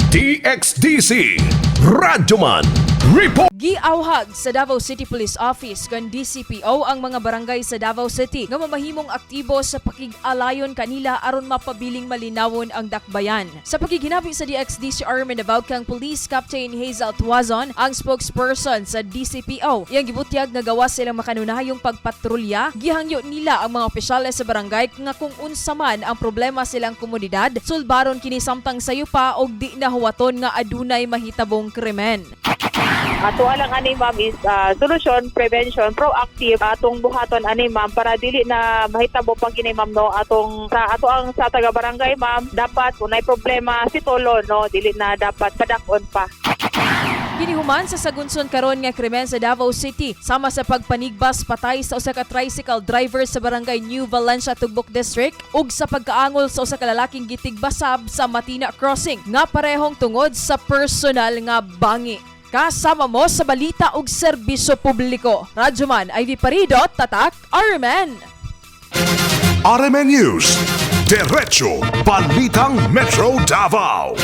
DXDC Radyoman Report. Giawhag sa Davao City Police Office kan DCPO ang mga barangay sa Davao City nga mamahimong aktibo sa pakig-alayon kanila aron mapabiling malinawon ang dakbayan. Sa pakighinabing sa DXDC RMN Davao kang Police Captain Hazel Tuazon, ang spokesperson sa DCPO, iyang gibutyag nga gawas silang makanunayong pagpatrolya, gihangyo nila ang mga opisyales sa barangay nga kung unsa man ang problema silang komunidad, sulbaron kini samtang sayo pa og di na huwaton nga adunay mahitabong krimen. Ato lang ani, ma'am, is solution, prevention, proactive atong buhaton ani, ma'am, para dili na mahitabo pa kini, ma'am, no. Atong sa ato ang sa taga barangay, ma'am, dapat kung nay problema si tolo, no, dili na dapat padak-on pa. Kinihuman sa sagunson karon nga krimen sa Davao City sama sa pagpanigbas patay sa usa ka tricycle driver sa barangay New Valencia, Tugbok District ug sa pagkaangol sa usa ka lalaking gitigbasab sa Matina Crossing nga parehong tungod sa personal nga bangi. Kasama mo sa balita ug serbisyo publiko. Radyoman Ivy Parido, Tatak, RMN. RMN News. Diretso Balitang Metro Davao.